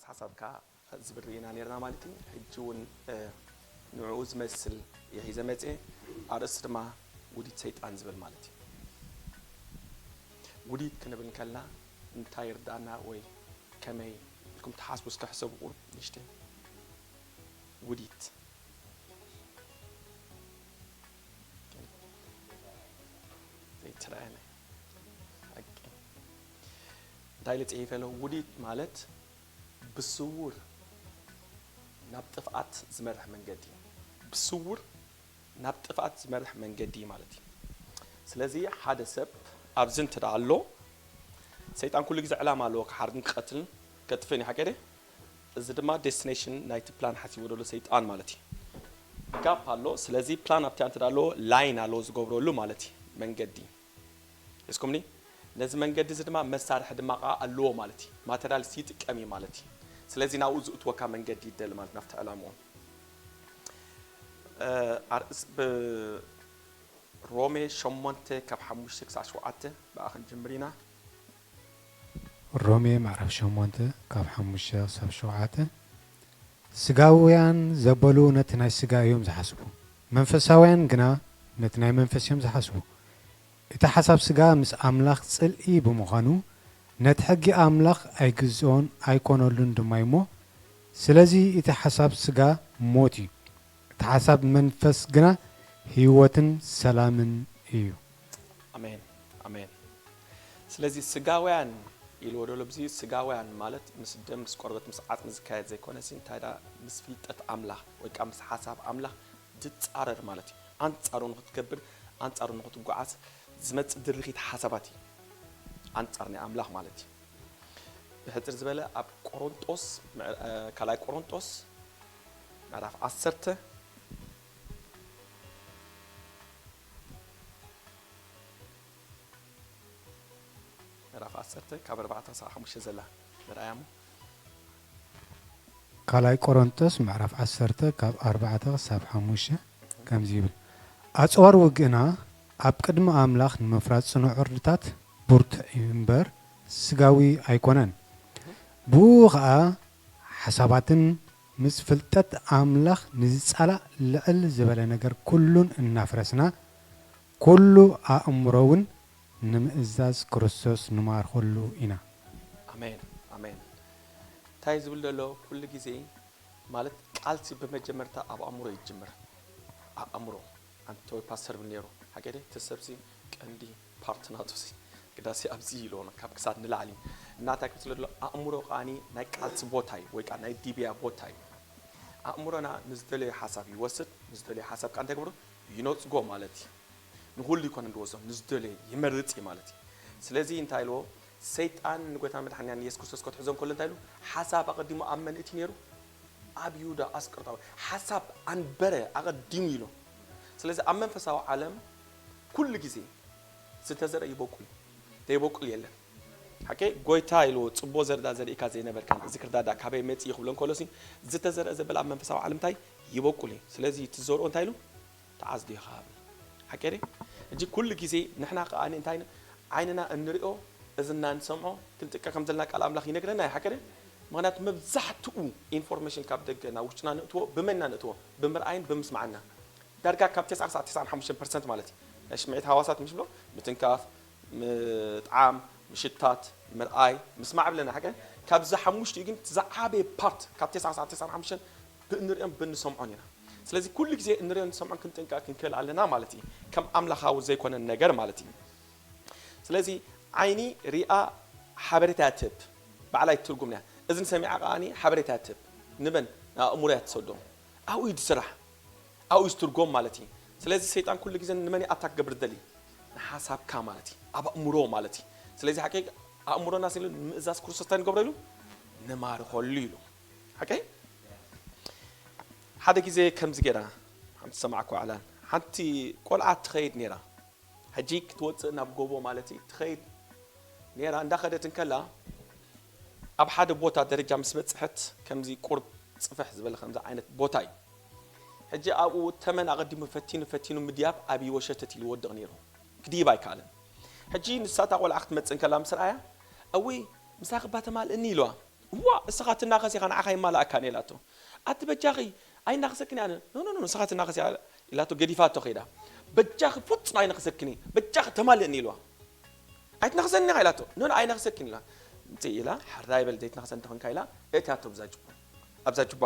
ሓሳብካ ዝብል ርኢና ነርና ማለት እዩ። ሕጂ እውን ንዕኡ ዝመስል የሒዘ መፅኤ። ኣርእስቲ ድማ ውዲት ሰይጣን ዝብል ማለት እዩ። ውዲት ክንብል ከላ እንታይ ይርዳና ወይ ከመይ ኢልኩም ትሓስቡ? እስከ ሕሰቡ ቁሩብ ንእሽተይ። ውዲት ዘይተረኣየ ናይ ሓቂ እንታይ ኢለ ጽሒፈ ኣለኹ? ውዲት ማለት ብስውር ናብ ጥፍኣት ዝመርሕ መንገዲ እዩ። ብስውር ናብ ጥፍኣት ዝመርሕ መንገዲ ማለት እዩ። ስለዚ ሓደ ሰብ ኣብዚ እንተ ደኣ ኣሎ፣ ሰይጣን ኩሉ ግዜ ዕላማ ኣለዎ፣ ክሓርድን ክቐትልን ከጥፍእን እዩ። ሓቂ ድየ? እዚ ድማ ዴስቲኔሽን ናይቲ ፕላን ሓሲቦ ዘሎ ሰይጣን ማለት እዩ። ጋፕ ኣሎ። ስለዚ ፕላን ኣብቲ እንተ ደኣ ኣለዎ ላይን ኣለዎ ዝገብረሉ ማለት እዩ፣ መንገዲ። እስኩምኒ ነዚ መንገዲ እዚ ድማ መሳርሒ ድማ ኸዓ ኣለዎ ማለት እዩ። ማተሪያልስ ይጥቀም እዩ ማለት እዩ። ስለዚ ናብኡ ዝእትወካ መንገዲ ይደሊ ማለት ናብቲ ዕላምኡ። ኣርእስ ብሮሜ ሸሞንተ ካብ ሓሙሽተ ክሳዕ ሸውዓተ ብኣ ክንጅምር ኢና። ሮሜ ምዕራፍ ሸሞንተ ካብ ሓሙሽተ ክሳብ ሸውዓተ። ስጋውያን ዘበሉ ነቲ ናይ ስጋ እዮም ዝሓስቡ፣ መንፈሳውያን ግና ነቲ ናይ መንፈስ እዮም ዝሓስቡ። እቲ ሓሳብ ስጋ ምስ ኣምላኽ ጽልኢ ብምዃኑ ነቲ ሕጊ ኣምላኽ ኣይግዝኦን ኣይኮነሉን ድማ እዩሞ፣ ስለዚ እቲ ሓሳብ ስጋ ሞት እዩ፣ እቲ ሓሳብ መንፈስ ግና ህይወትን ሰላምን እዩ። ኣሜን ኣሜን። ስለዚ ስጋውያን ኢልዎ ደሎ ብዚ ስጋውያን ማለት ምስ ደም ምስ ቆርበት ምስ ዓጽሚ ዝካየድ ዘይኮነ ሲ እንታይ ዳ ምስ ፍልጠት ኣምላኽ ወይ ከዓ ምስ ሓሳብ ኣምላኽ ዝጻረር ማለት እዩ። ኣንጻሩ ንክትገብር ኣንጻሩ ንክትጓዓዝ ዝመጽእ ድርኺት ሓሳባት እዩ። ኣንጻር ናይ ኣምላኽ ማለት እዩ። ብሕጽር ዝበለ ኣብ ቆሮንጦስ ካልኣይ ቆሮንጦስ ምዕራፍ ዓሰርተ ምዕራፍ ዓሰርተ ካብ ኣርባዕተ ክሳብ ሓሙሽተ ዘላ ንርኣያ እሞ። ካልኣይ ቆሮንጦስ ምዕራፍ ዓሰርተ ካብ ኣርባዕተ ክሳብ ሓሙሽተ ከምዚ ይብል፣ ኣጽዋር ውግእና ኣብ ቅድሚ ኣምላኽ ንምፍራስ ጽኑዕ ዕርድታት ብርቱዕ እዩ እምበር ስጋዊ ኣይኮነን። ብኡ ኸኣ ሓሳባትን ምስ ፍልጠት ኣምላኽ ንዝጻላእ ልዕል ዝበለ ነገር ኩሉን እናፍረስና፣ ኩሉ ኣእምሮ እውን ንምእዛዝ ክርስቶስ ንማርኸሉ ኢና። ኣሜን ኣሜን። እንታይ ዝብል ዘሎ ኩሉ ግዜ ማለት ቃልሲ ብመጀመርታ ኣብ ኣእምሮ ይጅምር። ኣእምሮ ኣንተ ወይ ፓስተር ብል ነይሩ ሓቂ ድየ? እቲ ሰብሲ ቀንዲ ፓርት ናቱ ሲ ግዳሲ ኣብዚ ኢልዎ ካብ ክሳድ ንላዕሊ እና እንታይ ክብል ዘሎ ኣእምሮ ከኣኒ ናይ ቃልሲ ቦታ እዩ ወይ ከዓ ናይ ዲብያ ቦታ እዩ። ኣእምሮና ንዝደለዮ ሓሳብ ይወስድ፣ ንዝደለዮ ሓሳብ ከዓ እንታይ ገብሮ ይነፅጎ ማለት እዩ። ንኹሉ ይኮነ ዝወስዶ ንዝደለዮ ይመርፅ እዩ ማለት እዩ። ስለዚ እንታይ ኢልዎ ሰይጣን ንጎይታ መድሓኒና ንየሱስ ክርስቶስ ከትሕዞ እንከሎ እንታይ ኢሉ ሓሳብ ኣቐዲሙ ኣብ መን እቲ ነይሩ ኣብ ይሁዳ ኣስቀርጣዊ ሓሳብ ኣንበረ ኣቐዲሙ ኢሉ። ስለዚ ኣብ መንፈሳዊ ዓለም ኩሉ ግዜ ዝተዘርአ ይበቁል እዩ፣ ዘይበቁል የለን። ሓቂ ጎይታ ኢሉ ጽቡቕ ዘርዳ ዘርኢካ ዘይነበርካን እዚ ክርዳዳ ካበይ መጽእ ክብሎ እንከሎ ሲ ዝተዘርአ ዘበለ ኣብ መንፈሳዊ ዓለም እንታይ ይበቁል እዩ። ስለዚ ትዘርኦ እንታይ ኢሉ ተዓዝዶ ይኸብል ሓቂ ሪ ሕጂ ኩሉ ግዜ ንሕና ከኣ እንታይ ዓይንና እንሪኦ እዝና ንሰምዖ ክንጥቀ ከም ዘለና ቃል ኣምላኽ ይነግረና እዩ ሓቂ ሪ ምክንያቱ መብዛሕትኡ ኢንፎርሜሽን ካብ ደገ ናብ ውሽጥና ንእትዎ ብመና ንእትዎ ብምርኣይን ብምስማዕና ዳርጋ ካብ ተስዓ ክሳዕ ተስዓን ሓሙሽተን ፐርሰንት ማለት እዩ ናይ ስምዒት ሃዋሳት ምሽ ብሎ ምትንካፍ ምጥዓም ምሽታት ምርኣይ ምስማዕ ብለና ሓቂ ካብዚ ሓሙሽቲኡ ግን ዝዓበየ ፓርት ካብ ተስዓ ክሳዕ ተስዓን ሓሙሽተን ብእንሪኦን ብንሰምዖን ኢና ስለዚ ኩሉ ግዜ እንሪኦን ንሰምዖን ክንጥንቀቅ ክንክእል ኣለና ማለት እዩ ከም ኣምላኻዊ ዘይኮነ ነገር ማለት እዩ ስለዚ ዓይኒ ሪኣ ሓበሬታ እያ ትህብ ባዕላ ኣይትትርጉምን እያ እዝኒ ሰሚዓ ከኣ ሓበሬታ እያ ትህብ ንመን ንኣእምሮ እያ ትሰዶ ኣብኡ እዩ ዝስራሕ ኣብኡ እዩ ዝትርጎም ማለት እዩ ስለዚ ሰይጣን ኩሉ ግዜ ንመን ኣታክ ክገብር ዝደሊ ንሓሳብካ ማለት እዩ ኣብ ኣእምሮ ማለት እዩ ስለዚ ሓቂ ኣእምሮና ሲሉ ንምእዛዝ ክርስቶስ እንታይ ንገብረሉ ንማርኸሉ ኢሉ ሓቂ ሓደ ግዜ ከምዚ ገይራ ሓንቲ ሰማዕኩ ዕላል ሓንቲ ቆልዓ ትኸይድ ነይራ ሕጂ ክትወፅእ ናብ ጎቦ ማለት እዩ ትኸይድ ነይራ እንዳኸደት እንከላ ኣብ ሓደ ቦታ ደረጃ ምስ በፅሐት ከምዚ ቁርብ ፅፍሕ ዝበለ ከምዚ ዓይነት ቦታ እዩ ሕጂ ኣብኡ ተመን ኣቐዲሙ ፈቲኑ ፈቲኑ ምድያብ ኣብይ ወሸተት ኢሉ ወድቕ ነይሩ ክድይብ ኣይከኣለን ሕጂ ንሳታ ቆልዓ ክትመፅእ እንከላ ምስ ረኣያ እውይ ምሳኺ እባ ተማልእኒ ኢልዋ እዋ እስኻ ትናኸስ ኢኻ ንዓኻ ይማላእካን ኢላቶ። ኣቲ በጃኺ ኣይናኽሰክን ኣነ። ኖ ኖ ኖ እስኻ ትናኸስ ኢላቶ ገዲፋቶ ከይዳ። በጃኺ ፍጹም ኣይናኽሰክን እየ በጃኺ ተማልእኒ ኢልዋ። ኣይትናኽሰኒ ኢኻ ኢላቶ። ኖ ኖ ኣይናኽሰክን ኢልዋ። ምጽእ ኢላ ሕራይ በል ዘይትናኽሰኒ ተኾንካ ኢላ እትያቶ ብዛ ጅቦ። ኣብዛ ጅቦ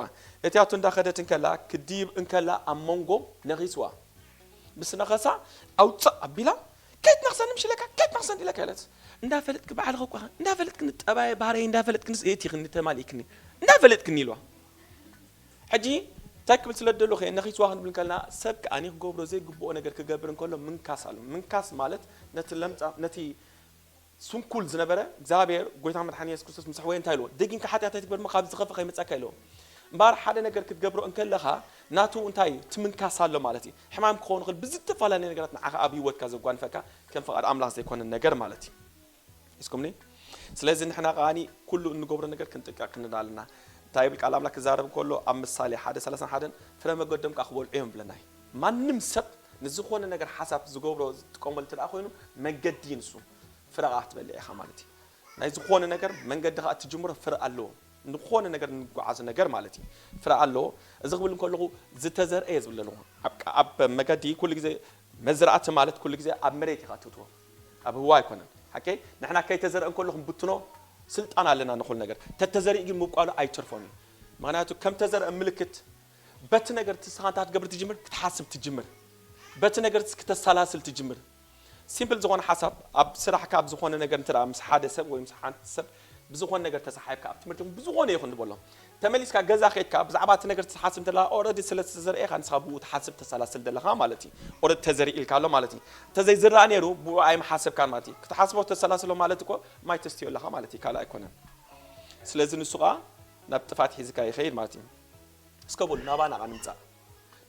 እትያቶ እንዳኸደት እንከላ ክዲብ እንከላ ኣብ መንጎ ነኺስዋ። ምስ ነኸሳ ኣውፅእ ኣቢላ ከይትነኽሰኒ ምሽ ኢለካ ከይትነኽሰኒ ኢለካ ኢለት። እንዳፈለጥክ ባዕልኻ እኳ እንዳፈለጥክ ንጠባየ ባህረይ እንዳፈለጥክ ንስ እቲኽኒ ተማሊእክኒ እንዳፈለጥክኒ ኢልዋ። ሕጂ እንታይ ክብል ስለ ደሎ ከ ነኺስዋ ክንብል ከለና ሰብ ከኣኒ ክገብሮ ዘይግብኦ ነገር ክገብር እንከሎ ምንካስ ኣሎ። ምንካስ ማለት ነቲ ለምጻ ነቲ ስንኩል ዝነበረ እግዚኣብሔር ጎይታ መድሓኒ የሱስ ክርስቶስ ምስ ኣሕወየ እንታይ ኢልዎ? ደጊምካ ሓጢኣት ኣይትግበር እሞ ካብ ዝኸፍእ ከይመጻካ ኢልዎ። እምበኣር ሓደ ነገር ክትገብሮ እንከለኻ ናቱ እንታይ ትምንካስ ኣሎ ማለት እዩ። ሕማም ክኸውን ይኽእል ብዝተፈላለየ ነገራት ንዓኻ ኣብ ህይወትካ ዘጓንፈካ ከም ፍቓድ ኣምላኽ ዘይኮነ ነገር ማለት እዩ። እስኩምኒ ስለዚ ንሕና ከኣኒ ኩሉ እንገብሮ ነገር ክንጥንቀቕ ክንዳ ኣለና። እንታይ ይብል ቃል ኣምላኽ ክዛረብ ከሎ ኣብ ምሳሌ ሓደ ሰላሳን ሓደን ፍረ መገዶም ከዓ ክበልዑ እዮም ብለና እዩ። ማንም ሰብ ንዝኾነ ነገር ሓሳብ ዝገብሮ ዝጥቀመሉ እንተ ደኣ ኮይኑ መገዲ እዩ ንሱ። ፍረ ከዓ ክትበልዕ ኢኻ ማለት እዩ። ናይ ዝኾነ ነገር መንገዲ ከዓ እትጅምሮ ፍረ ኣለዎ። ዝኾነ ነገር እንጓዓዞ ነገር ማለት እዩ። ፍረ ኣለዎ። እዚ ክብል እንከለኹ ዝተዘርአ እየ ዝብል ኣለኹ። ኣብ መገዲ ኩሉ ግዜ መዝራእቲ ማለት ኩሉ ግዜ ኣብ መሬት ኢኻ ትእትዎ። ኣብ ህዋ ኣይኮነን። ሓቀይ ንሕና ከይተዘርአ እንከሎ ክንብትኖ ስልጣን ኣለና ንኹሉ ነገር። ተተዘሪኡ ግን ምብቋሉ ኣይተርፎን እዩ። ምክንያቱ ከም ተዘርአ ምልክት በቲ ነገር እቲ ንስኻ እንታይ ክትገብር ትጅምር? ክትሓስብ ትጅምር። በቲ ነገር እቲ ክተሰላስል ትጅምር። ሲምፕል ዝኾነ ሓሳብ ኣብ ስራሕካ ኣብ ዝኾነ ነገር እንተ ምስ ሓደ ሰብ ወይ ምስ ሓንቲ ሰብ ብዝኾነ ነገር ተሰሓብካ ኣብ ትምህርቲ ብዝኾነ ይኹን ንበሎ ተመሊስካ ገዛ ከድካ ብዛዕባ እቲ ነገር ትሓስብ እንተላ ኦረዲ ስለ ዝተዘርኤ ኢኻ ንስኻ ብኡ ትሓስብ ተሰላስል ዘለኻ ማለት እዩ። ኦረዲ ተዘሪኡ ኢልካ ኣሎ ማለት እዩ። እንተዘይዝራእ ነይሩ ብኡ ኣይምሓሰብካን ማለት እዩ። ክትሓስቦ ተሰላስሎ ማለት እኮ ማይ ተስትዮ ኣለኻ ማለት እዩ። ካልእ ኣይኮነን። ስለዚ ንሱ ኸዓ ናብ ጥፋት ሒዝካ ይኸይድ ማለት እዩ። እስከ በሉ ናባና ኸዓ ንምጻእ።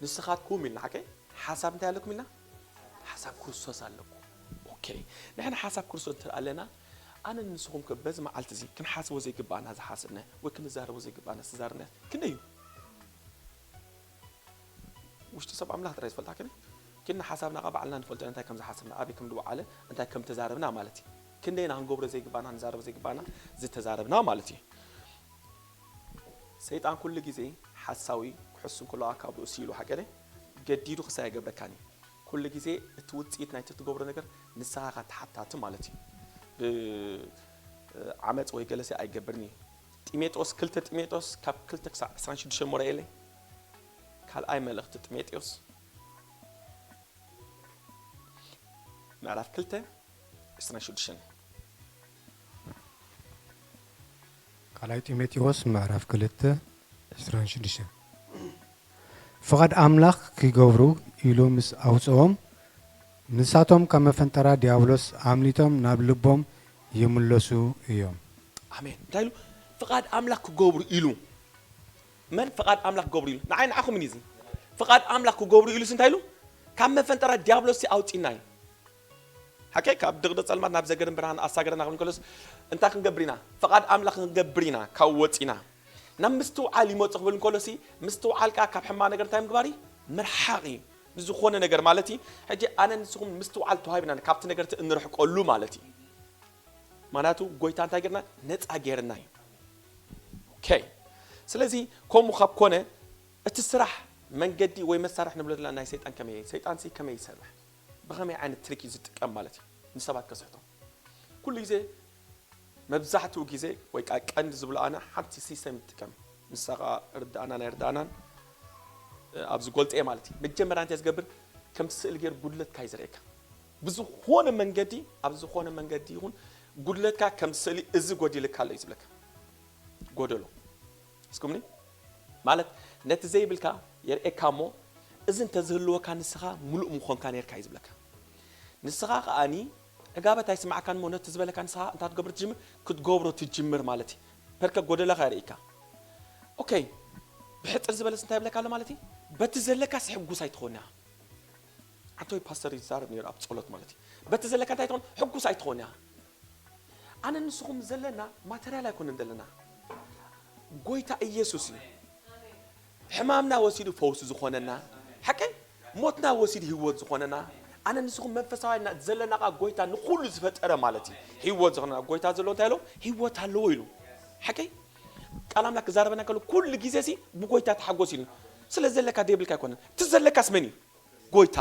ንስኻትኩም ኢልና ሓቀይ ሓሳብ እንታይ ኣለኩም ኢልና? ሓሳብ ክርስቶስ ኣለኩም። ኦኬ። ንሕና ሓሳብ ክርስቶስ እንተ ኣለና ኣነ ንስኹም ከ በዚ መዓልቲ እዚ ክንሓስቦ ዘይግባኣና ዝሓስብና ወይ ክንዛረቦ ዘይግባኣና ዝተዛረብና ክንደይ እዩ? ውሽጢ ሰብ ኣምላኽ ጥራይ ዝፈልጣ ከነ ግን ሓሳብና ቃ ባዕልና ንፈልጦ እንታይ ከም ዝሓስብና ኣበይ ከም ዝወዓለ እንታይ ከም ተዛረብና ማለት እዩ። ክንደይና ክንገብሮ ዘይግባና ንዛረቦ ዘይግባና ዝተዛረብና ማለት እዩ። ሰይጣን ኩሉ ግዜ ሓሳዊ ክሕሱ እንከሎ ኣካብኡ ስኢሉ ሓቀደ ገዲዱ ክሳይ ኣይገብረካን እዩ። ኩሉ ግዜ እቲ ውፅኢት ናይቲ ትገብሮ ነገር ንስኻ ኢኻ ተሓታቲ ማለት እዩ። ብዓመፅ ወይ ገለሲ ኣይገብርን እዩ። ጢሜጦስ ክልተ ጢሜጦስ ካብ ክልተ ክሳብ ዕስራን ሽዱሽተን ሞራኤለይ ካልኣይ መልእኽቲ ጢሜጢዎስ ምዕራፍ ክልተ ዕስራን ሽዱሽተን። ካልኣይ ጢሞቴዎስ ምዕራፍ ክልተ ዕስራን ሽዱሽተን። ፍቓድ ኣምላኽ ክገብሩ ኢሉ ምስ ኣውፅኦም ንሳቶም ካብ መፈንጠራ ዲያብሎስ ኣምሊጦም ናብ ልቦም ይምለሱ እዮም። ኣሜን እንታይ ኢሉ? ፍቓድ ኣምላኽ ክገብሩ ኢሉ መን ፍቓድ ኣምላኽ ክገብሩ ኢሉ ንዓይ ንዓኹም እዩ እዚ ፍቓድ ኣምላኽ ክገብሩ ኢሉስ እንታይ ኢሉ? ካብ መፈንጠራ ዲያብሎስ ኣውፂና እዩ። ሓቀይ ካብ ድቕድቕ ጸልማት ናብ ዘገርም ብርሃን ኣሳገረና ክብል ከሎስ እንታይ ክንገብር ኢና? ፍቓድ ኣምላኽ ክንገብር ኢና ካብ ወፂና ናብ ምስትውዓል ይመፁ ክብል እንከሎሲ ምስትውዓል ከዓ ካብ ሕማቕ ነገር እንታይ ምግባር እዩ? ምርሓቕ እዩ። ንዝኾነ ነገር ማለት እዩ። ሕጂ ኣነ ንስኹም ምስትውዓል ተዋሂብና ካብቲ ነገር እቲ እንርሕቀሉ ማለት እዩ። ምክንያቱ ጎይታ እንታይ ገርና ነፃ ገይርና እዩ። ኦኬ ስለዚ ከምኡ ካብ ኮነ እቲ ስራሕ መንገዲ ወይ መሳርሒ ንብሎ ዘለና ናይ ሰይጣን ከመይ ሰይጣን ሲ ከመይ ይሰርሕ ብኸመይ ዓይነት ትሪክ እዩ ዝጥቀም ማለት እዩ ንሰባት ከስሕቶም ኩሉ ግዜ መብዛሕትኡ ግዜ ወይ ከዓ ቀንዲ ዝብሎ ኣነ ሓንቲ ሲስተም ይጥቀም ንሳ ከዓ ርዳእና ናይ ርዳእናን ኣብዚ ጎልፀ ማለት እዩ መጀመርያ እንታይ ዝገብር ከም ስእል ገይር ጉድለትካ እዩ ዘርእየካ ብዝኾነ መንገዲ ኣብ ዝኾነ መንገዲ ይኹን ጉድለትካ ከም ስእሊ እዚ ጎዲልካ ኣሎ እዩ ዝብለካ ጎደሎ እስኩምኒ ማለት ነቲ ዘይብልካ የርእየካ እሞ እዚ እንተዝህልወካ ንስኻ ሙሉእ ምኾንካ ነርካ እዩ ዝብለካ ንስኻ ከኣኒ ዕጋበት ኣይስማዕካን እሞ ነቲ ዝበለካ ንስኻ እንታይ ትገብር ትጅምር ክትገብሮ ትጅምር ማለት እዩ ፐርከ ጎደለካ የርእይካ ኦኬ ብሕፅር ዝበለስ እንታይ ይብለካ ኣሎ ማለት እዩ በቲ ዘለካስ ሕጉስ ኣይትኾንያ ኣንቶይ ፓስተር ይዛረብ ነይሩ ኣብ ፀሎት ማለት እዩ በቲ ዘለካ እንታይ ትኾን ሕጉስ ኣይትኾንያ ኣነ ንስኹም ዘለና ማተርያል ኣይኮነን ዘለና ጎይታ ኢየሱስ እዩ ሕማምና ወሲዱ ፈውሲ ዝኾነና ሓቀይ ሞትና ወሲዱ ህይወት ዝኾነና ኣነ ንስኹም መንፈሳውያን ዘለና ቃ ጎይታ ንኩሉ ዝፈጠረ ማለት እዩ ህይወት ዝኾነና ጎይታ ዘለዎ እንታይ ኣሎ ህይወት ኣለዎ ኢሉ ሓቀይ ቃል ኣምላኽ ክዛረበና ከሎ ኩሉ ግዜ ሲ ብጎይታ ተሓጎስ ኢሉ። ስለ ዘለካ ደይብልካ ኣይኮነን። እቲ ዘለካስ መን እዩ? ጎይታ።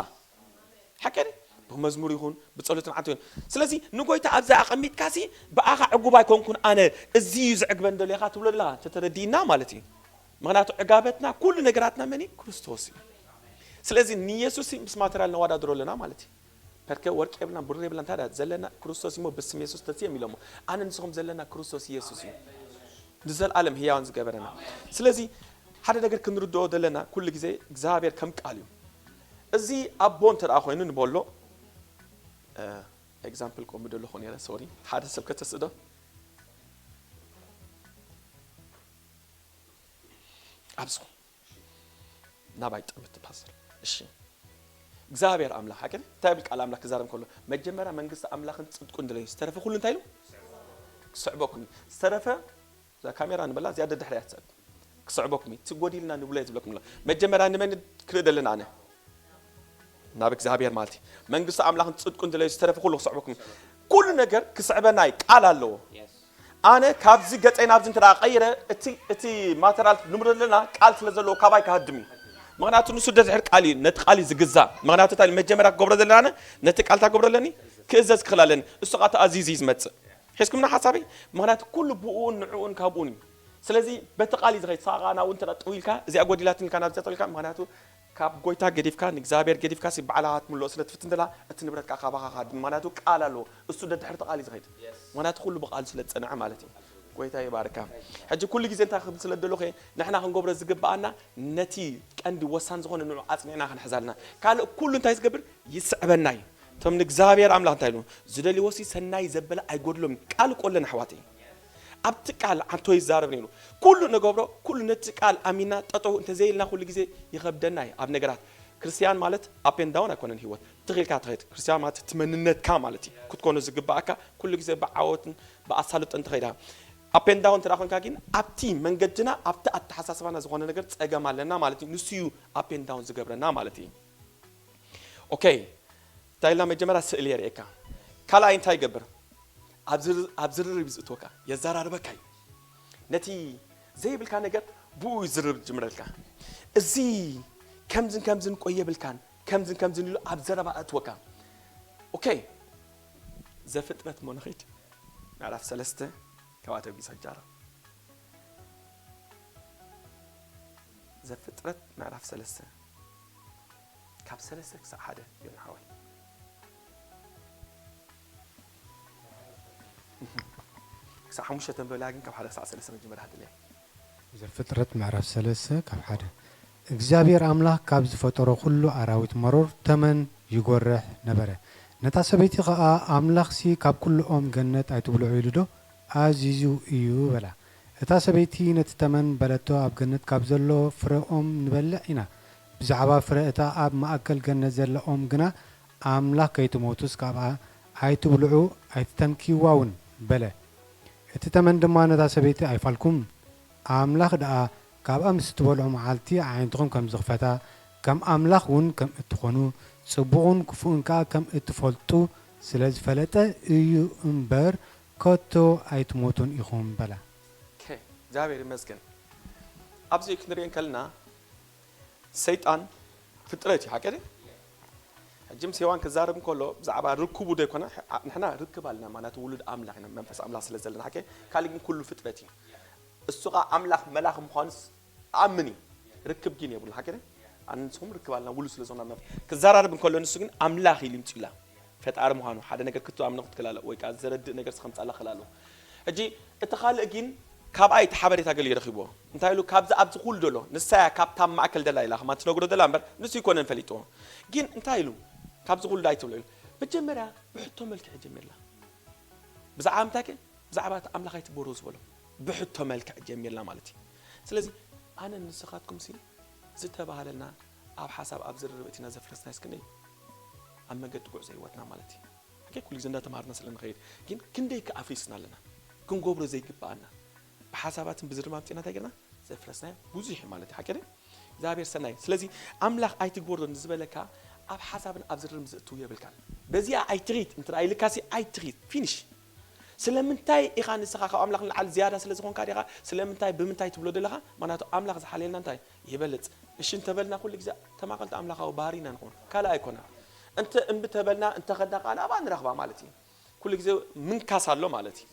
ሓቂ ድዩ? ብመዝሙር ይኹን ብጸሎትን ዓንቶ ይኹን። ስለዚ ንጎይታ ኣብዛ ኣቐሚጥካ ሲ ብኣኻ ዕጉብ ኣይኮንኩን ኣነ፣ እዚ እዩ ዘዕግበን ደሎ ኢኻ ትብሎ ኣለኻ፣ እንተተረዲእና ማለት እዩ። ምኽንያቱ ዕጋበትና ኩሉ ነገራትና መን እዩ? ክርስቶስ እዩ። ስለዚ ንየሱስ ምስ ማተርያል ነዋዳድሮ ኣለና ማለት እዩ። ፐርከ ወርቂ የብልና ብሩር የብልና እንታይ ደኣ ዘለና ክርስቶስ እሞ ብስም የሱስ ተስዮም ኢሎሞ። ኣነ ንስኹም ዘለና ክርስቶስ ኢየሱስ እዩ። ንዘለኣለም ህያዋን ዝገበረና። ስለዚ ሓደ ነገር ክንርድኦ ዘለና ኩሉ ግዜ እግዚኣብሔር ከም ቃል እዩ። እዚ ኣቦ እንተ ደኣ ኮይኑ ንበሎ ኤግዛምፕል ቆሚ ደለኹ ነረ ሶሪ ሓደ ሰብ ከተስእዶ ኣብዚ ናባይ ጠምት ፓስተር እሺ እግዚኣብሔር ኣምላኽ ሓቂ እንታይ ብል ቃል ኣምላኽ ክዛረብ ከሎ መጀመርያ መንግስቲ ኣምላኽን ጽድቁን ድለዩ ዝተረፈ ኩሉ እንታይ ኢሉ ክስዕበኩም እዩ ዝተረፈ እዛ ካሜራ ንበላ እዚኣ ደድሕርያ ትሰብ ክስዕበኩም እዩ ትጎዲልና ንብሎ ዝብለኩም ኣሎ መጀመርያ ንመን ክርኢ ደለና ኣነ ናብ እግዚኣብሔር ማለት እዩ መንግስቲ ኣምላኽን ጽድቁን ድለዩ ዝተረፈ ኩሉ ክስዕበኩም እዩ ኩሉ ነገር ክስዕበና እዩ ቃል ኣለዎ ኣነ ካብዚ ገጸይ ናብዚ እንተ ቀይረ እቲ እቲ ማተራል ንምዶ ዘለና ቃል ስለ ዘለዎ ካባይ ክሃድም እዩ ምክንያቱ ንሱ ደድሕር ቃል እዩ ነቲ ቃል እዩ ዝግዛእ ምክንያቱ እንታይ መጀመርያ ክገብሮ ዘለና ነቲ ቃል እንታይ ክገብሮ ኣለኒ ክእዘዝ ክኽእል ኣለኒ እሱ ቃ ተኣዚዙ እዩ ዝመጽእ ሒዝኩምና ሓሳበይ ምክንያቱ ኩሉ ብኡን ንዕኡን ካብኡን እዩ ስለዚ በቲ ቃል እዩ ዝኸይድ ሳቃ ናብኡ እንተ ጥው ኢልካ እዚኣ ጎዲላትኒ ኢልካ ናብዚኣ ጥው ኢልካ ምክንያቱ ካብ ጎይታ ገዲፍካ ንእግዚኣብሔር ገዲፍካ ሲ ባዕልኻ ክትምልኦ ስለ ትፍትን ዘላ እቲ ንብረትካ ካባኻ ካድን ምክንያቱ ቃል ኣለዎ እሱ ደድሕርቲ ቃል እዩ ዝኸይድ ምክንያቱ ኩሉ ብቃል ስለ ዝጸንዐ ማለት እዩ ጎይታ ይባርካ ሕጂ ኩሉ ግዜ እንታይ ክብል ስለ ደለኹ ንሕና ክንገብሮ ዝግብኣና ነቲ ቀንዲ ወሳን ዝኾነ ንዑ ኣጽኒዕና ክንሕዛልና ካልእ ኩሉ እንታይ ዝገብር ይስዕበና እዩ እቶም ንእግዚኣብሔር ኣምላኽ እንታይ ኢሉ ዝደልዎ ሲ ሰናይ ዘበለ ኣይጎድሎም ቃል ቆለን ኣሕዋተይ ኣብቲ ቃል ዓንቶ ይዛረብ ነይሩ ኩሉ ንገብሮ ኩሉ ነቲ ቃል ኣሚና ጠጠው እንተዘይልና ኩሉ ግዜ ይኸብደና እዩ ኣብ ነገራት ክርስቲያን ማለት ኣፔን ዳውን ኣይኮነን ህይወት ትኽልካ ትኸይድ ክርስቲያን ማለት እቲ መንነትካ ማለት እዩ ክትኮኖ ዝግባኣካ ኩሉ ግዜ ብዓወትን ብኣሳልጦን ትኸይዳ ኣፔን ዳውን እንተ ኮንካ ግን ኣብቲ መንገድና ኣብቲ ኣተሓሳስባና ዝኾነ ነገር ፀገም ኣለና ማለት እዩ ንሱ እዩ ኣፔን ዳውን ዝገብረና ማለት እዩ ኦኬ እንታይ ኢልና መጀመርያ ስእሊ የርእየካ ካልኣይ እንታይ ይገብር ኣብ ዝርርብ እዩ ዝእትወካ የዘራርበካ እዩ ነቲ ዘይብልካ ነገር ብኡ እዩ ዝርርብ ዝጅምረልካ እዚ ከምዝን ከምዝን ቆየብልካን ከምዝን ከምዝን ኢሉ ኣብ ዘረባ እእትወካ ኦኬ ዘፍጥረት ሞ ንኸይድ ምዕራፍ ሰለስተ ካብኣቶ ጊሳ ጃራ ዘፍጥረት ምዕራፍ ሰለስተ ካብ ሰለስተ ክሳዕ ሓደ ዮኒ ሓወይ ክሳዕ ሓሙሽተ ተንበላ ግን ካብ ሓደ ክሳዕ ሰለስተ መጀመርያ ሃድለያ ዘፍጥረት ምዕራፍ ሰለስተ ካብ ሓደ እግዚኣብሔር ኣምላኽ ካብ ዝፈጠሮ ኩሉ ኣራዊት መሮር ተመን ይጎርሕ ነበረ። ነታ ሰበይቲ ኸኣ ኣምላኽሲ ካብ ኩሉ ኦም ገነት ኣይትብልዑ ኢሉዶ ኣዚዙ እዩ በላ። እታ ሰበይቲ ነቲ ተመን በለቶ፣ ኣብ ገነት ካብ ዘሎ ፍረ ኦም ንበልዕ ኢና። ብዛዕባ ፍረ እታ ኣብ ማእከል ገነት ዘላ ኦም ግና ኣምላኽ ከይትሞቱስ ካብኣ ኣይትብልዑ ኣይትተንክይዋ እውን በለ። እቲ ተመን ድማ ነታ ሰበይቲ ኣይፋልኩም፣ ኣምላኽ ደኣ ካብኣ ምስ እትበልዑ መዓልቲ ኣዒንትኹም ከም ዝኽፈታ፣ ከም ኣምላኽ እውን ከም እትኾኑ፣ ጽቡቕን ክፉእን ከኣ ከም እትፈልጡ ስለ ዝፈለጠ እዩ እምበር፣ ከቶ ኣይትሞቱን ኢኹም በላ። ኦኬ፣ እግዚኣብሔር ይመስገን። ኣብዚ ክንሪኦ እንከለና ሰይጣን ፍጥረት እዩ ሓቂ ድዩ? ሕጂ ምስ ሄዋን ክዛረብ እንከሎ ብዛዕባ ርክቡ ዶ ይኮነ ንሕና ርክብ ኣለና ማለት ውሉድ ኣምላኽ ኢና መንፈስ ኣምላኽ ስለ ዘለና ሓቂ ካልእ ግን ኩሉ ፍጥረት እዩ እሱ ኸዓ ኣምላኽ መላኽ ምዃኑስ ኣምን እዩ ርክብ ግን የብሉ ሓቂ ድዩ? ኣነ ንስኹም ርክብ ኣለና ውሉድ ስለ ዝኾና መንፈስ ክዘራረብ እንከሎ ንሱ ግን ኣምላኽ ኢሉ ይምፅላ ፈጣሪ ምዃኑ ሓደ ነገር ክትኣምኖ ክትክላለ ወይ ከዓ ዘረድእ ነገር ስኸምፃላ ክላለ ሕጂ እቲ ካልእ ግን ካብኣ እቲ ሓበሬታ ገሊኡ ረኺብዎ እንታይ ኢሉ ካብዚ ኣብዚ ኩሉ ደሎ ንሳያ ካብታ ማእከል ደላ ኢላ ከማ ትነግሮ ደላ እምበር ንሱ ይኮነን ፈሊጥዎ ግን እንታይ ኢሉ ካብዚ ኩሉ ኣይትብሎ ኢሉ መጀመርያ ብሕቶ መልክዕ ጀሚርላ ብዛዕባ ምንታይ ከ ብዛዕባ እቲ ኣምላኽ ኣይትበሮ ዝበሎ ብሕቶ መልክዕ ጀሚርላ ማለት እዩ ስለዚ ኣነ ንስኻትኩም ሲ ዝተባህለልና ኣብ ሓሳብ ኣብ ዝርርብ እቲና ዘፍረስና እስክነይ ኣብ መገዲ ጉዕዞ ህይወትና ማለት እዩ ኣኬ ኩሉ ግዜ እንዳተማሃርና ስለ ንኸይድ ግን ክንደይ ከኣፍሪስና ኣለና ክንገብሮ ዘይግባኣና ብሓሳባትን ብዝርማምፂና እንታይ ገርና ዘፍረስናዮ ብዙሕ ማለት እዩ ሓቂ እግዚኣብሔር ሰናይ ስለዚ ኣምላኽ ኣይትግበሮ ንዝበለካ ኣብ ሓሳብን ኣብ ዝርርም ዝእትው የብልካን በዚኣ ኣይትኺድ እንተ ኢልካሲ ኣይትኺድ ፊኒሽ ስለምንታይ ኢኻ ንስኻ ካብ ኣምላኽ ንላዕሊ ዝያዳ ስለ ዝኾንካ ዲኻ? ስለምንታይ፣ ብምንታይ ትብሎ ዘለኻ? ምኽንያቱ ኣምላኽ ዝሓልየልና እንታይ ይበልጽ? እሺ እንተበልና ኩሉ ግዜ ተማቐልቲ ኣምላኻዊ ባህሪና ንኾን። ካልእ ኣይኮነን። እንተ እምቢ ተበልና፣ እንተኸድና ከኣ ናብኣ ንረኽባ ማለት እዩ። ኩሉ ግዜ ምንካስ ኣሎ ማለት እዩ።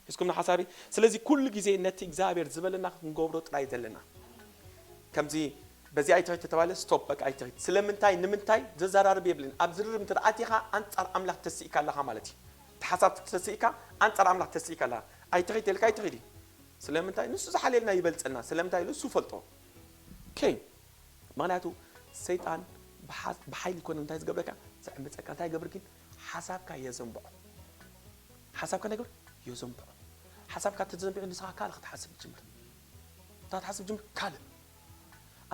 ሒዝኩምና ሓሳቢ? ስለዚ ኩሉ ግዜ ነቲ እግዚኣብሔር ዝበለና ክንገብሮ ጥራይ ዘለና። ከምዚ በዚ ኣይትኺድ ተተባለ፣ ስቶፕ፣ በቃ ኣይትኺድ። ስለምንታይ፣ ንምንታይ ዘዘራርብ የብልን። ኣብ ዝርርብ እንተ ኣቲኻ ኣንጻር ኣምላኽ ተስኢካ ኣለኻ ማለት እዩ። ተሓሳብ ተስኢካ ኣንጻር ኣምላኽ ተስኢካ ኣለኻ። ኣይትኺድ ተልካ ኣይትኺድ እዩ። ስለምንታይ? ንሱ ዝሓልየልና ይበልጸና። ስለምንታይ ኢሉ እሱ ፈልጦ። ኦኬ። ምኽንያቱ ሰይጣን ብሓ-፣ ብሓይሊ ይኮነ እንታይ ዝገብረካ? ዘዕምጸካ። እንታይ ይገብር ግን? ሓሳብካ የዘንብዖ። ሓሳብካ እንታይ ይገብር? የዘንብዖ። ሓሳብካ ተዘንቢዑ ንስኻ ካልእ ክትሓስብ ትጅምር። እንታይ ትሓስብ ትጅምር? ካልእ።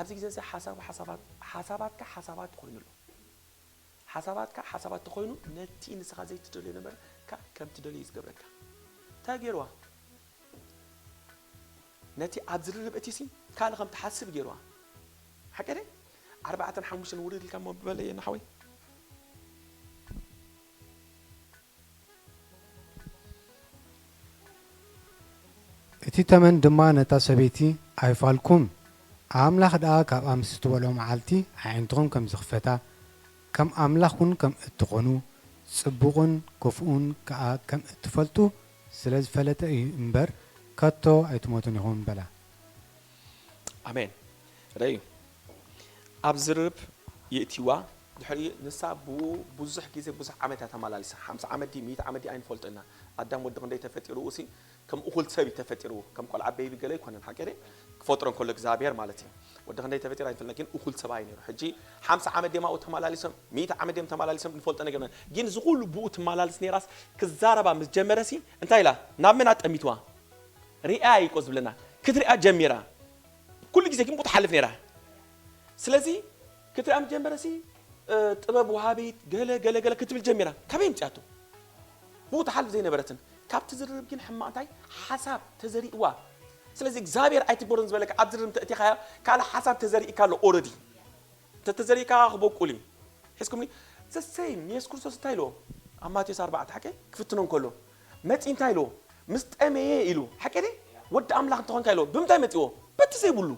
ኣብዚ ግዜ እዚ ሓሳብ፣ ሓሳባት፣ ሓሳባትካ ሓሳባት ኮይኑ ኣሎ። ሓሳባትካ ሓሳባት ተኾይኑ ነቲ ንስኻ ዘይትደልዮ ነበርካ ከም ትደልዮ እዩ ዝገብረካ። እንታይ ገይርዋ? ነቲ ኣብ ዝርርብ እቲ ሲ ካልእ ከም ትሓስብ ገይርዋ። ሓቂ ድየ? ኣርባዕተን ሓሙሽተን ውርድ ኢልካ እሞ በለ የና ሓወይ። እቲ ተመን ድማ ነታ ሰበይቲ ኣይፋልኩም፣ ኣምላኽ ደኣ ካብኣ ምስ እትበልዖ መዓልቲ ኣዒንትኹም ከም ዝኽፈታ፣ ከም ኣምላኽ እውን ከም እትኾኑ፣ ጽቡቕን ክፉእን ከኣ ከም እትፈልጡ ስለ ዝፈለጠ እዩ እምበር፣ ከቶ ኣይትሞቱን ኢኹም በላ። ኣሜን። ረዩ ኣብ ዝርርብ ይእትዋ። ድሕሪኡ ንሳ ብኡ ብዙሕ ግዜ ብዙሕ ዓመት እያ ተመላሊሳ። ሓምሳ ዓመት ድዩ ሚእቲ ዓመት ድዩ ኣይንፈልጦ ኢና። ኣዳም ወዲ ክንደይ ተፈጢሩ፣ እሲ ከም እኹል ሰብ እዩ ተፈጢሩ። ከም ቆልዓ ቤቢ ገለ ኣይኮነን፣ ሓቂ ድየ? ክፈጥሮ እንከሎ እግዚኣብሔር ማለት እዩ። ወዲ ክንደይ ተፈጢሩ ኣይንፈልጥን፣ ግን እኹል ሰብኣይ ነይሩ። ሕጂ ሓምሳ ዓመት ድዮም ኣብኡ ተመላሊሶም፣ ሚእቲ ዓመት ድዮም ተመላሊሶም፣ ንፈልጦ ነገር የለን። ግን እዚ ኩሉ ብኡ ትመላልስ ነይራስ ክዛረባ ምስ ጀመረሲ እንታይ ኢላ? ናብ መን ኣጠሚትዋ? ሪኣ እዩ እኮ ዝብለና። ክትሪኣ ጀሚራ። ኩሉ ግዜ ግን ብኡ ትሓልፍ ነይራ። ስለዚ ክትሪኣ ምስ ጀመረሲ፣ እ፣ ጥበብ ወሃቢት ገለ፣ ገለ፣ ገለ ክትብል ጀሚራ። ካበይ ኣምጺኣቶ? ብኡ ትሓልፍ ዘይነበረትን። ካብቲ ዝርርብ ግን ሕማቕ እንታይ? ሓሳብ ተዘሪእዋ። ስለዚ እግዚኣብሔር ኣይትግበሮን ዝበለካ ኣብ ዝርርብ እንተ እቲኻዮ፣ ካልእ ሓሳብ ተዘሪእካ ኣሎ ኦረዲ። እንተ ተዘሪእካ ክበቁል እዩ። ሒዝኩምኒ? The same ንየሱስ ክርስቶስ እንታይ ኢልዎ? ኣብ ማቴዎስ ኣርባዕተ ሓቂ ክፍትኖ እንከሎ፣ መጺ እንታይ ኢልዎ? ምስ ጠመየ ኢሉ። ሓቂ ድየ? ወዲ ኣምላኽ እንተኾንካ ኢልዎ። ብምንታይ መጺዎ? በቲ ዘይብሉ።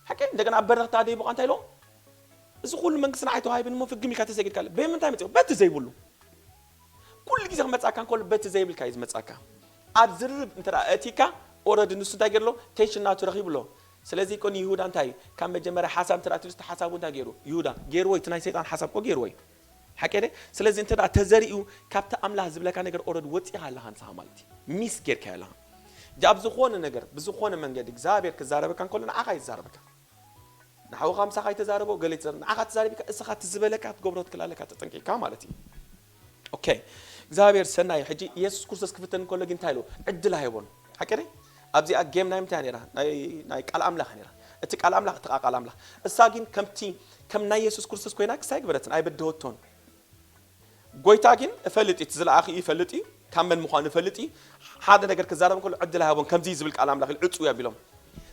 ሓቂ እንደገና ኣብ በረኽቲ ኣደይቦ እንታይ ኢልዎ? እዚ ኩሉ መንግስቲ ንዓይ ተዋሂብኒ እሞ ፍግም ኢልካ ተሰጊድካ ኣሎ። ብምንታይ መጺዎ? በቲ ዘይብሉ። ኩሉ ግዜ ክመጻካ እንከሎ በቲ ዘይብልካ እዩ ዝመጻካ። ኣብ ዝርርብ እንተ ደኣ ኣእቲካ ኦረዲ ንሱ እንታይ ገይርሎ? ቴንሽን ናቱ ረኺብሎ። ስለዚ እኮ ንይሁዳ እንታይ እዩ? ካብ መጀመርያ ሓሳብ እንተ ደኣ ትብልስ እቲ ሓሳቡ እንታይ ገይሩ? ይሁዳ ገይርዎ እዩ። እቲ ናይ ሰይጣን ሓሳብ እኮ ገይርዎ እዩ። ሓቂ ድየ? ስለዚ እንተ ደኣ ተዘሪኡ ካብቲ ኣምላኽ ዝብለካ ነገር ኦረዲ ወጺኻ ኣለኻ ንስኻ ማለት እዩ። ሚስ ጌርካዮ ኣለኻ። ሕጂ ኣብ ዝኾነ ነገር ብዝኾነ መንገዲ እግዚኣብሔር ክዛረበካ እንከሎ ንዓኻ እዩ ዝዛረበካ። ንሓውኻ ምሳኻ ይተዛረቦ፣ ገለ ይተዛረብ፣ ንዓኻ ተዛሪብካ፣ እስኻ እቲ ዝበለካ ክትገብሮ ትክእል ኣለካ፣ ተጠንቂቕካ ማለት እዩ። ኦኬ፣ እግዚኣብሔር ሰናይ እዩ። ሕጂ ኢየሱስ ክርስቶስ ክፍተን እንከሎ ግን እንታይ ኢልዎ? ዕድል ኣይቦን። ሓቂ ድየ? ኣብዚኣ ጌም ናይ ምንታይ ነይራ? ናይ፣ ናይ ቃል ኣምላኽ ነይራ። እቲ ቃል ኣምላኽ፣ እቲ ቃል ኣምላኽ። እሳ ግን ከምቲ፣ ከም ናይ ኢየሱስ ክርስቶስ ኮይና ክሳይ ግበረትን፣ ኣይበደወቶን። ጎይታ ግን እፈልጥ እዩ፣ እቲ ዝለኣኺ እዩ ይፈልጥ እዩ፣ ካብ መን ምዃኑ እፈልጥ እዩ። ሓደ ነገር ክዛረብ እንከሎ ዕድል ኣይሃቦን፣ ከምዚ እዩ ዝብል ቃል ኣምላኽ ኢሉ ዕጹው እዩ ኣቢሎም።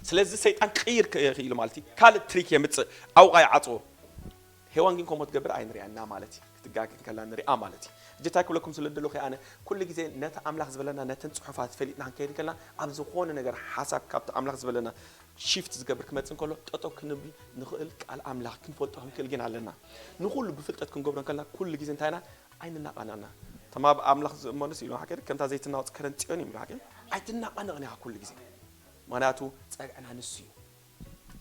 ስለዚ ሰይጣን ክቕይር ክ-፣ ክኢሉ ማለት እዩ። ካልእ ትሪክ የምጽእ፣ ኣብኡ ኸኣ ይዓጽዎ። ሄዋን ግን ከምኡ ትገብር ኣይንሪኣና ማለት እዩ። ክትጋገ እንከላ ንሪኣ ማለት እዩ። ሕጂ እንታይ ክብለኩም ስለ ደለኹ ኣነ፣ ኩሉ ግዜ ነቲ ኣምላኽ ዝበለና፣ ነተን ጽሑፋት ፈሊጥና ክንከይድ እንከለና፣ ኣብ ዝኾነ ነገር ሓሳብ ካብቲ ኣምላኽ ዝበለና ሺፍት ዝገብር ክመጽእ እንከሎ፣ ጠጠው ክንብል ንኽእል ቃል ኣምላኽ ክንፈልጦ ክንክእል ግን ኣለና። ንኹሉ ብፍልጠት ክንገብሮ እንከለና፣ ኩሉ ግዜ እንታይ ኢና? ኣይንናቓነቕና። እቶም ኣብ ኣምላኽ ዝእመኑስ ኢሉ ሓቂ ከምታ ዘይትናወጽ ከረን ጽዮን እዩ ሓቂ። ኣይትናቓነቕን ኢኻ ኩሉ ግዜ። ምኽንያቱ ጸግዕና ንሱ እዩ።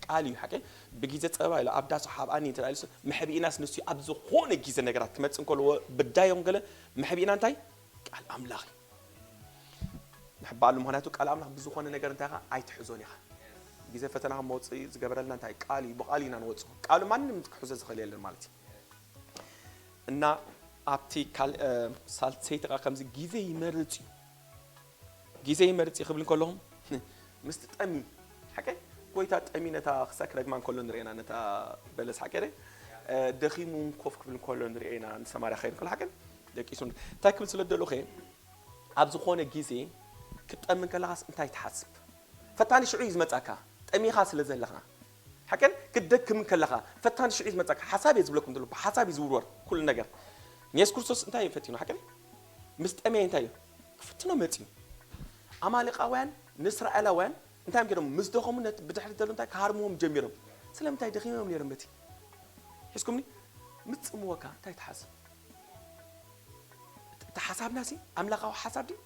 ቃል እዩ ሓቂ። ብግዜ ጸበባ ኢሉ ኣብ ዳሱ ሓብኣኒ እንተ ኢሉስ፣ መሕብኢናስ ንሱ እዩ። ኣብ ዝኾነ ግዜ ነገራት ክመጽእ እንከሎ፣ ብዳዮም ገለ መሕብኢና እንታይ? ቃል ኣምላኽ እዩ። ንሕባኣሉ፣ ምኽንያቱ ቃል ኣምላኽ ብዝኾነ ነገር እንታይ ኢኻ? ኣይትሕዞን ኢኻ። ግዜ ፈተና ከም መውፅኢ ዝገበረልና እንታይ? ቃል እዩ። ብቃል ኢና ንወፅኦ። ቃሉ ማንም ክሕዞ ዝኽእል የለን ማለት እዩ። እና ኣብቲ ካል-፣ እ፣ ሳልሰይቲ ኸዓ ከምዚ ግዜ ይመርጽ እዩ። ግዜ ይመርጽ እዩ ክብል እንከለኹም፣ ምስቲ ጠሚ፣ ሓቀይ? ጎይታ ጠሚ ነታ ክሳብ ክረግማ እንከሎ ንርእየና፣ ነታ በለስ ሓቀይ? እ፣ ደኺሙ ኮፍ ክብል እንከሎ ንርእየና፣ ንሰማርያ ክኸይድ እንከሎ ሓቀይ? ደቂሱ እንታይ ክብል ስለ ደለኹ እየ፣ ኣብ ዝኾነ ግዜ ክትጠሚ እንከለኻስ እንታይ ትሓስብ? ፈታኒ ሽዑ እዩ ዝመጻካ፣ ጠሚኻ ስለ ዘለኻ። ሓቀን ክትደክም እንከለኻ ፈታኒ ሽዑ እዩ ዝመጻካ። ሓሳብ እየ ዝብለኩም ዘለኹ፣ ብሓሳብ እዩ ዝውርወር ኩሉ ነገር። ንየሱስ ክርስቶስ እንታይ እዩ ፈቲኑ? ሓቀን ምስ ጠመየ እንታይ እዩ? ፈትኖ መጺኡ። ኣማሌቃውያን ንእስራኤላውያን እንታይ እዮም ገይሮም? ምስ ደኸሙ ነቲ ብድሕሪት ዘሎ እንታይ ክሃርምዎም ጀሚሮም። ስለምንታይ ደኺሞም ነይሮም? በቲ ሒዝኩምኒ ምጽምወካ እንታይ ትሓስብ? እቲ ሓሳብና ሲ ኣምላኻዊ ሓሳብ ድዩ?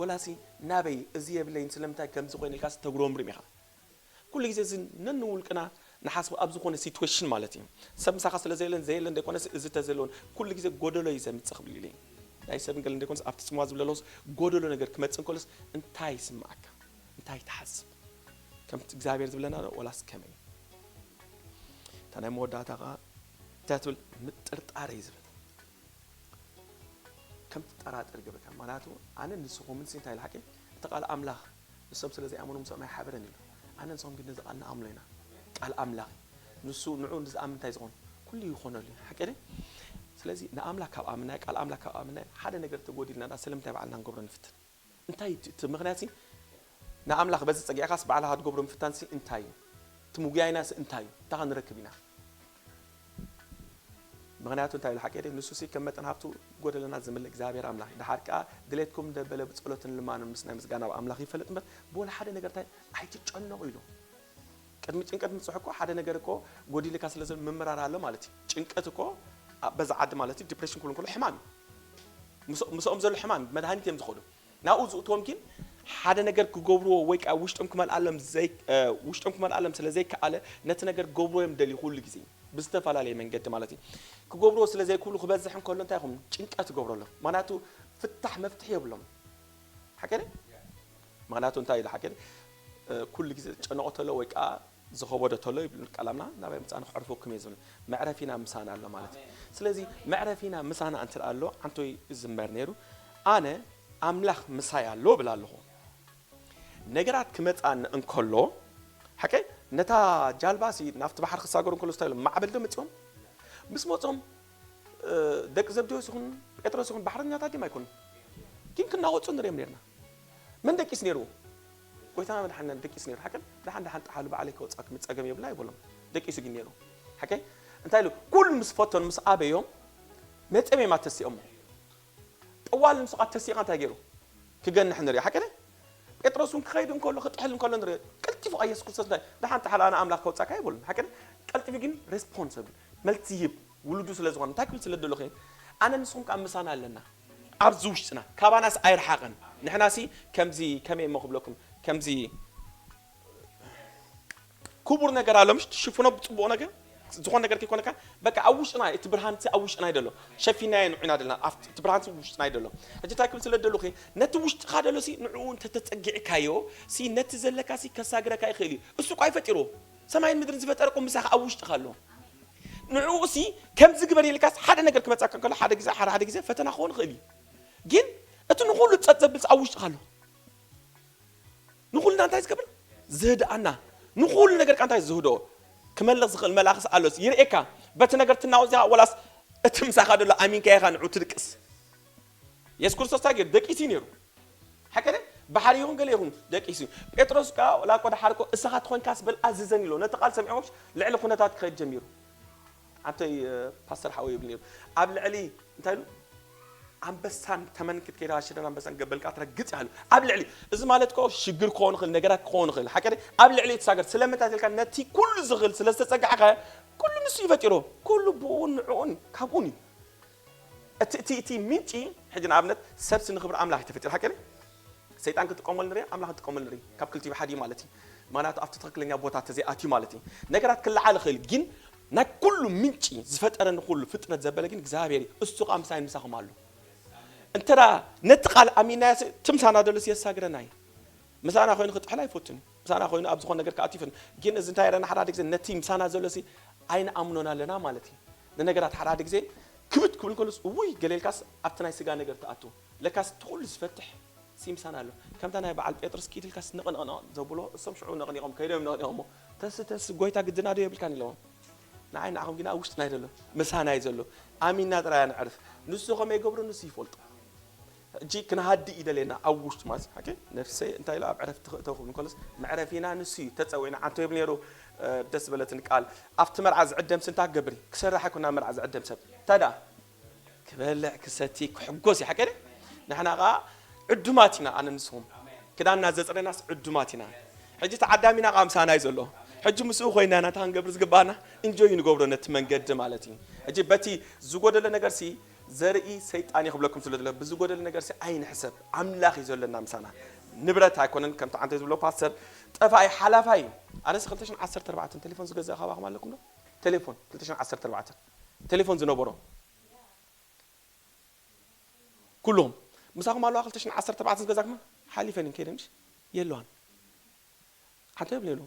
ወላ ሲ ናበይ እዚ የብለይን ስለምንታይ ከምዚ ኮይነ ኢልካ ሲ ተጉረምርም ኢኻ። ኩሉ ግዜ እዚ ነንውልቅና ንሓስቦ ኣብ ዝኾነ ሲትዌሽን ማለት እዩ። ሰብ ምሳኻ ስለ ዘየለን ዘየለን ደይኮነስ እዚ ተዘለዎን ኩሉ ግዜ ጎደሎ እዩ ዘምጽእ ክብል ኢለ። ናይ ሰብ ገለ እንደይኮነስ ኣብቲ ጽምዋ ዝብለሎስ ጎደሎ ነገር ክመጽእ እንከሎስ እንታይ ይስምዓካ? እንታይ ትሓስብ? ከምቲ እግዚኣብሔር ዝብለና ዶ ወላስ ከመይ? እታ ናይ መወዳእታ ኸዓ እንታይ ትብል? ምጥርጣር እዩ ዝብል። ከም ትጠራጠር ይገብረካ። ምኽንያቱ ኣነ ንስኹምን ሲ እንታይ ኢሉ ሓቂ? እቲ ቃል ኣምላኽ ንሶም ስለ ዘይኣመኑ ምስኦም ኣይሓበረን ኢሉ። ኣነ ንስኹም ግን ነዚ ቃል ንኣምኖ ኢና። ቃል ኣምላኽ እዩ። ንሱ ንዑ ንዝኣምን እንታይ ዝኾን? ኩሉ ይኾነሉ እዩ። ሓቂ ድዩ? ስለዚ ንኣምላኽ ካብ ኣምናይ፣ ቃል ኣምላኽ ካብ ኣምናይ፣ ሓደ ነገር ተጎዲልና ዳ ስለምንታይ ባዕልና ንገብሮ ንፍትን? እንታይ እቲ እቲ ምኽንያት ሲ ንኣምላኽ በዚ ጸጊዕካስ ባዕልኻ ትገብሮ ምፍታን ሲ እንታይ እዩ? እቲ ምጉያይና ሲ እንታይ እዩ? እንታይ ክንረክብ ኢና? ምኽንያቱ እንታይ ኢሉ ሓቂ ድዩ? ንሱ ሲ ከም መጠን ሃብቱ ጎደለና ዝምልእ እግዚኣብሔር ኣምላኽ እዩ። ደሓር ከኣ ድሌትኩም እንዳበለ ብጸሎትን ልማኖን ምስ ናይ ምስጋና ኣብ ኣምላኽ ይፈልጥ እምበር ብወላ ሓደ ነገር እንታይ ኣይትጨነቑ ኢሉ። ቅድሚ ጭንቀት ምጽሑ እኮ ሓደ ነገር እኮ ጎዲልካ ስለ ዘሎ ምምራር ኣሎ ማለት እዩ። ጭንቀት እኮ ኣብ በዛ ዓዲ ማለት እዩ ዲፕሬሽን ክብሉ እንከሎ ሕማም እዩ። ምስ- ምስኦም ዘሎ ሕማም እዩ። መድሃኒት እዮም ዝኸዱ። ናብኡ ዝእትዎም ግን ሓደ ነገር ክገብርዎ ወይ ከዓ ውሽጦም ክመልኣሎም ዘይ- እ፣ ውሽጦም ክመልኣሎም ስለ ዘይከኣለ ነቲ ነገር ክገብርዎ እዮም ደልዩ ኩሉ ግዜ ብዝተፈላለየ መንገዲ ማለት እዩ። ክገብርዎ ስለ ዘይክእሉ ክበዝሕ እንከሎ እንታይ ይኹም ጭንቀት ይገብረሎም። ምኽንያቱ ፍታሕ መፍትሒ የብሎም። ሓቂ ድዩ? ምኽንያቱ እንታይ ኢሉ ሓቂ ድዩ? እ፣ ኩሉ ግዜ ዝጨነቆ ተሎ ወይ ከዓ ዝኸበዶ ተሎ ይብል ቃል ኣምላኽ ናባይ ምጻእ ንኸዕርፈኩም እየ ዝብል። መዕረፊና ምሳና ኣሎ ማለት እዩ። ስለዚ መዕረፊና ምሳና እንተ ኣሎ ዓንቶይ ዝዝመር ነይሩ ኣነ ኣምላኽ ምሳይ ኣሎ ብል ኣለኹ። ነገራት ክመጻኒ እንከሎ ሓቂ ነታ ጃልባ ሲ ናብቲ ባሕሪ ክሳገሩ እንከሎ እንታይ ኢሎም ማዕበል ዶ መጺኦም ምስ መጾም እ፣ ደቂ ዘብዴዎስ ይኹን ጴጥሮስ ይኹን ባሕረኛታት ድዮም ኣይኮኑን ግን ክናወጹ ንሪኦም ነርና። መን ደቂስ ነይርዎ? ጎይታና መድሓንና ደቂስ ነይሩ ሓቅን ደሓን ደሓን ጠሓሉ ባዕለይ ከውፃኩም ፀገም የብላ ይበሎም። ደቂሱ ግን ነይሩ ሓቀይ እንታይ ኢሉ ኩሉ ምስ ፈተኑ ምስ ኣበዮም መፅኦም እዮም ኣተሲኦሞ። ጠዋል ንስኻ ተሲኻ እንታይ ገይሩ ክገንሕ ንሪኦ ሓቀደ። ጴጥሮስ እውን ክኸይድ እንከሎ ክጥሕል እንከሎ ንሪኦ ቀልጢፉ ኢየሱስ ክርስቶስ እንታይ ደሓን ጠሓል ኣነ ኣምላኽ ከውፃካ ይበሉ ሓቀደ። ቀልጢፉ ግን ሬስፖንስብል መልሲ ይህብ ውሉዱ ስለ ዝኾነ እንታይ ክብል ስለ ደሎ ኣነ ንስኹም ከዓ ምሳና ኣለና ኣብዚ ውሽጥና ካባናስ ኣይረሓቐን። ንሕናሲ ከምዚ ከመይ እሞ ክብለኩም ከምዚ ክቡር ነገር ኣሎ ምሽ ትሽፍኖ ብፅቡቕ ነገር ዝኾነ ነገር ከይኮነካ በቃ ኣብ ውሽጥና እቲ ብርሃን እቲ ኣብ ውሽጥና ይደሎ ሸፊናዮ ንዑና ደለና ኣብቲ እቲ ብርሃን እቲ ውሽጥና ይደሎ። ሕጂ እንታይ ክብል ስለ ደለኹ ነቲ ውሽጥኻ ደሎ ሲ ንዕኡ እንተተፀጊዕካዮ ሲ ነቲ ዘለካ ሲ ከሳግረካ ይኽእል እዩ። እሱ እኳ ይፈጢርዎ ሰማይን ምድርን ዝፈጠረ እኮ ምሳኻ ኣብ ውሽጥኻ ኣሎ። ንዕኡ ሲ ከምዚ ግበር ኢልካስ ሓደ ነገር ክመፀካ እንከሎ ሓደ ግዜ ሓደ ሓደ ግዜ ፈተና ክኸውን ይኽእል እዩ። ግን እቲ ንኹሉ ፀጥ ዘብል ኣብ ውሽጥኻ ኣሎ። ንኹልና እንታይ ዝገብር ዝህድኣና ንኹሉ ነገር ቃ እንታይ ዝህዶ ክመልኽ ዝኽእል መልኣኽስ ኣሎስ ይርእየካ። በቲ ነገር ትናወፅ ኢኻ ወላስ እቲ ምሳኻ ደሎ ኣሚንካ ኢኻ ንዑ ትድቅስ። የሱስ ክርስቶስ እንታይ ገይሩ ደቂሱ እዩ ነይሩ። ሓቀደ ባሕሪ ይኹን ገለ ይኹን ደቂሱ እዩ። ጴጥሮስ ከዓ ላቆ ደሓርኮ እሳኻ ትኾንካስ በል ኣዝዘን ኢሎ ነቲ ቃል ሰሚዖምሽ ልዕሊ ኩነታት ክኸድ ጀሚሩ። ኣንተይ ፓስተር ሓወይ ይብል ነይሩ ኣብ ልዕሊ እንታይ ኢሉ ኣንበሳን ተመንክት ከይዳ ሽደን ኣንበሳን ገበልካ ትረግጽ ያሉ ኣብ ልዕሊ እዚ ማለት ኮ ሽግር ክኸውን ይኽእል ነገራት ክኸውን ይኽእል ሓቀደ ኣብ ልዕሊ ትሳገር ስለምንታይ ተልካ ነቲ ኩሉ ዝኽእል ስለ ዝተጸጋዕካ ኩሉ ንሱ ይፈጢሮ። ኩሉ ብኡን ንዕኡን ካብኡን እዩ። እቲ እቲ እቲ ምንጪ ሕጂ ንኣብነት ሰብሲ ንኽብሪ ኣምላኽ ተፈጢሩ ሓቀደ። ሰይጣን ክጥቀመሉ ንርኢ ኣምላኽ ክጥቀመሉ ንርኢ ካብ ክልቲኡ ሓደ እዩ ማለት እዩ። ምኽንያቱ ኣብቲ ትኽክለኛ ቦታ ተዘይኣትዩ ማለት እዩ። ነገራት ክለዓል ይኽእል ግን ናይ ኩሉ ምንጪ ዝፈጠረ ንኩሉ ፍጥረት ዘበለ ግን እግዚኣብሔር እዩ። እሱ ከዓ ምሳይን ምሳኹም ኣሎ። እንተ ነቲ ቃል ኣሚናዮ እቲ ምሳና ደሎ የሳግረና እዩ። ምሳና ኮይኑ ክጥሕል ኣይፈቱን እዩ። ምሳና ኮይኑ ኣብ ዝኾነ ነገር ክኣቱ ይፈቱን ግን እዚ እንታይ ረና ሓደ ሓደ ግዜ ነቲ ምሳና ዘሎ ኣይንኣምኖን ኣለና ማለት እዩ። ንነገራት ሓደ ሓደ ግዜ ክብት ክብል ከሎስ እውይ ገሌልካስ ኣብቲ ናይ ስጋ ነገር ትኣቱ ለካስ እቲ ኩሉ ዝፈትሕ ሲምሳን ኣሎ። ከምታ ናይ በዓል ጴጥሮስ ኪድ ኢልካስ ንቕንቕንቕ ዘብሎ እሶም ሽዑ ነቕኒቖም ከይዶም ነቕኒቖሞ ተስ ተስ ጎይታ ግድና ዶ የብልካን ኢለዎም። ንዓይ ንዓኹም ግን ኣብ ውሽጥና እዩ ዘሎ ምሳና እዩ ዘሎ። ኣሚንና ጥራይ ኣንዕርፍ። ንሱ ከመይ ይገብሮ ንሱ ይፈልጦ። ሕጂ ክንሃዲ እዩ ደለየና ኣብ ውሽጡ ማለት ሓቂ ነፍሰይ እንታይ ኢሉ ኣብ ዕረፍቲ ክእተው ክብል እንከሎስ መዕረፊና ንሱ እዩ ተፀዊዕና ዓንቶ ይብል ነይሩ። ደስ ዝበለትን ቃል ኣብቲ መርዓ ዝዕደም ስንታ ክገብር እዩ ክሰርሕ ኣይኮና መርዓ ዝዕደም ሰብ እንታይ ደኣ ክበልዕ ክሰቲ ክሕጎስ እዩ ሓቀደ። ንሕና ኸዓ ዕዱማት ኢና። ኣነ ንስኹም ክዳንና ዘጽረናስ ዕዱማት ኢና። ሕጂ ተዓዳሚና ቃ ምሳና እዩ ዘሎ። ሕጂ ምስኡ ኮይና ኢና እታ ክንገብር ዝግባና እንጆይ ንገብሮ ነቲ መንገዲ ማለት እዩ። ሕጂ በቲ ዝጎደለ ነገር ሲ ዘርኢ ሰይጣን እዩ ክብለኩም ስለ ዘሎ ብዝጎደለ ነገር ሲ ኣይንሕሰብ። ኣምላኽ እዩ ዘለና ምሳና። ንብረት ኣይኮነን ከምቲ ዓንተ ዝብሎ ፓስተር ጠፋይ ሓላፋይ። ኣነስ ክልተ ሽሕን ዓሰርተ ኣርባዕተን ቴሌፎን ዝገዛ ካባኹም ኣለኩም ዶ? ቴሌፎን ክልተ ሽሕን ዓሰርተ ኣርባዕተን ቴሌፎን ዝነበሮ ኩሎም ምሳኹም ኣለዋ ክልተ ሽሕን ዓሰርተ ኣርባዕተን ዝገዛኩም ሓሊፈን ከይደምሽ የለዋን። ሓንተ የብለሉ።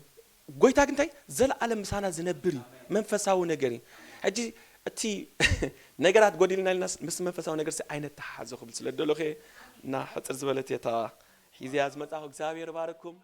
ጎይታ ግን እንታይ ዘለኣለም ምሳና ዝነብር እዩ። መንፈሳዊ ነገር እዩ። ሕጂ እቲ ነገራት ጎዲልና ኢልና ምስ መንፈሳዊ ነገር ሲ ኣይነተሓሓዞ ክብል ስለ ደለኹ እና ሕፅር ዝበለት እየ እታ ሒዘያ ዝመፃኹ። እግዚኣብሔር ባርኩም።